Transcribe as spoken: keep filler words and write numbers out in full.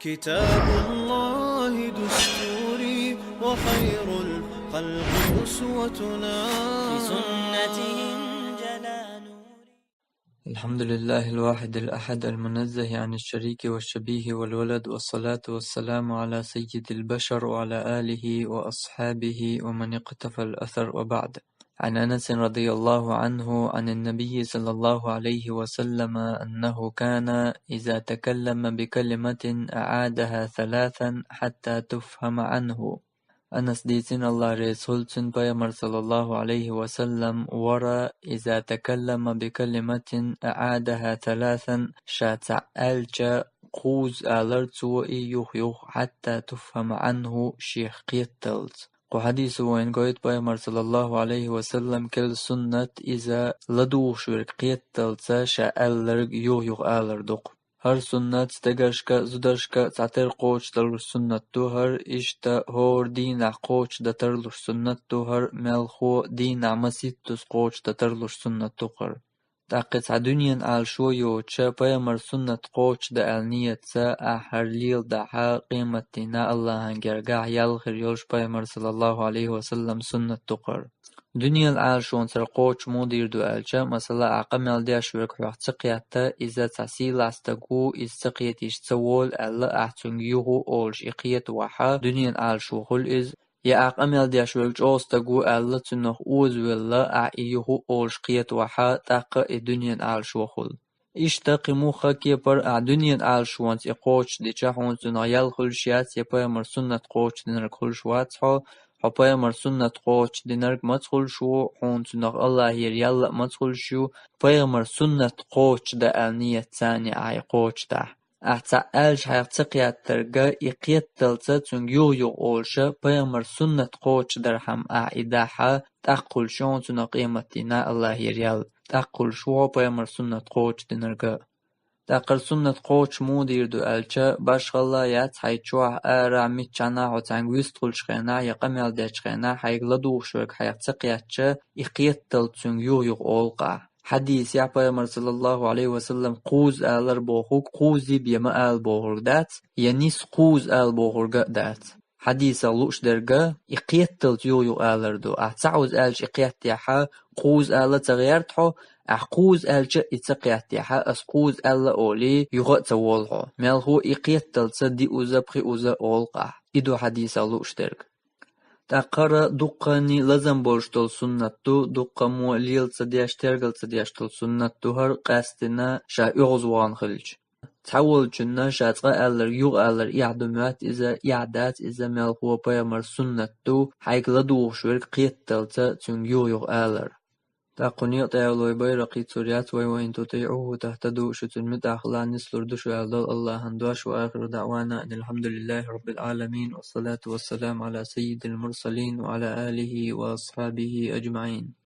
كتاب الله دستوري وخير الخلق أسوتنا. بسنته انجلى نوري. الحمد لله الواحد الأحد المنزه عن الشريك والشبيه والولد، والصلاة والسلام على سيد البشر وعلى آله وأصحابه ومن اقتفى الأثر، وبعد. عن أنس رضي الله عنه عن النبي صلى الله عليه وسلم أنه كان إذا تكلم بكلمة أعادها ثلاثا حتى تفهم عنه. Анас дийцина, Аллах реза хуьлда цунна, Пайхамар саллаллаху Ӏалайхи ва саллам вара, иза такаллама бикалиматин аӀадаха саласан, ша цхьаъ аьлча, кхузза алар цо и юха-юха, хьатта туфхама Ӏанху, шех кхеталца. Кху хьадисо вайна гойту Пайхамар саллаллаху Ӏалайхи ва саллам керла суннат, иза ладугӀуш верг кхеталца ша аьлларг юха-юха алар ду-кх. ХӀара суннат стегаршка а, зударшка а цхьатера кхочушдалуш суннат ду хӀара, иштта хӀора дийнахь кхочушдан тарлуш суннат ду хӀара, мелхо дийнахь масийттаза кхочушдан тарлуш суннат ду хӀара. ТӀаккха цхьа дуьненан Ӏалашо йоцуша Пайхамар суннат кхочушдан аьлла нийятца ахь хӀара леладахь, къематдийнахь Аллахьан гергахь ял хир йолуш Пайхамар саллаллаху Ӏалайхи ва саллам суннат ду хӀара. Дуьненан Ӏалашонца хӀара кхочуш муха дийр ду аьлча, масала, ахь къамел деш верг хьох ца кхетта, иза цхьа сийлахь стаг ву, иза ца кхетийша ца волу аьлла, ахь цуьнга юха а олуш и кхетавахь, дуьненан Ӏалашо хуьлу иза. Я ахь къамел деш верг чӀогӀа стаг ву аьлла, цунах озавелла, ахь и юха а олуш кхетавахь, тӀаккха и дуьненан Ӏалашо хуьлу. Иштта кхин муьлхха а кепара, ахь дуьненан Ӏалашонца и кхочушдича, хьуна цунах ял хуьлуш яц, я Пайхамар суннат кхочушдинарг хуьлуш вац хьо, хьо Пайхамар суннат кхочушдинарг маца хуьлуш ву, хьуна цунах Аллахьера ял а маца хуьлуш ю, Пайхамар суннат кхочушдан аьлла нийятца ахь и кхочушдахь. Ахь цхьаъ аьлча хьайх ца кхеттарг, и кхетталца цуьнга юха-юха олуша, Пайхамар суннат кхочушдархьама ахь и дахь, тӀаккха хуьлуш ю хьуна цунах къематдийнахь Аллахьера ял, тӀаккха хуьлуш ву хьо Пайхамар суннат кхочушдинарг. ТӀаккха хӀара суннат кхочуш муха дийр ду аьлча, башхалла яц хьайн чохь, арахь, миччахьа хьо цхьаьнга вистхуьлучу хенахь я къамел дечу хенахь хьайга ладугӀуш верг хьайх ца кхетча, и кхетталца цуьнга юха-юха олу-кх ахь. Хьадисехь Пайхамар саллаллаху Ӏалайхи ва саллам кхузза алар бохург кхуззий бен ма ала бохург дац, я ниса кхузза ала бохург а дац. Хьадисах лууш дерг, и кхетталца юха-юха алар ду. Ахь цхьа кхузза аьлча и кхеттехь, кхузза ала ца гӀерта хьо, ахь кхузза аьлча и ца кхеттехь, ас кхузза аьлла олий, юха а ца волу хьо. Мелхо и кхетталца диъаза, пхиъаза олу-кх ахь. И ду хьадисах лууш дерг. ТӀаккха хӀара дуккханний лазам болуш долу суннат ду, дуккха мо лела ца деш, тергал ца деш долу суннат ду хӀара, къаьсттина ша оьгӀазвахана хилча. Цхьаволчунна ша цкъа аьлларг юха алар эхь ду моьтту иза, эхь дац иза, мелхо Пайхамар суннат ду, хьайга ладугӀуш верг кхетталца цуьнга юха-юха алар. ТӀаккха кху некъа тӀехь йолу вай байракх йицур яц, вай: «Ва ин тутиӀуху тахтаду», шу цуьнан муьтӀахь хилахь нислур ду шу аьлла долу Аллахьан дош. Ва ахиру даӀвана анил хьамдулиллахьи раббил Ӏаламин, ва салату ва саламу Ӏала саййидил мурсалин ва Ӏала алихи ва асхьабихи ажмаӀин.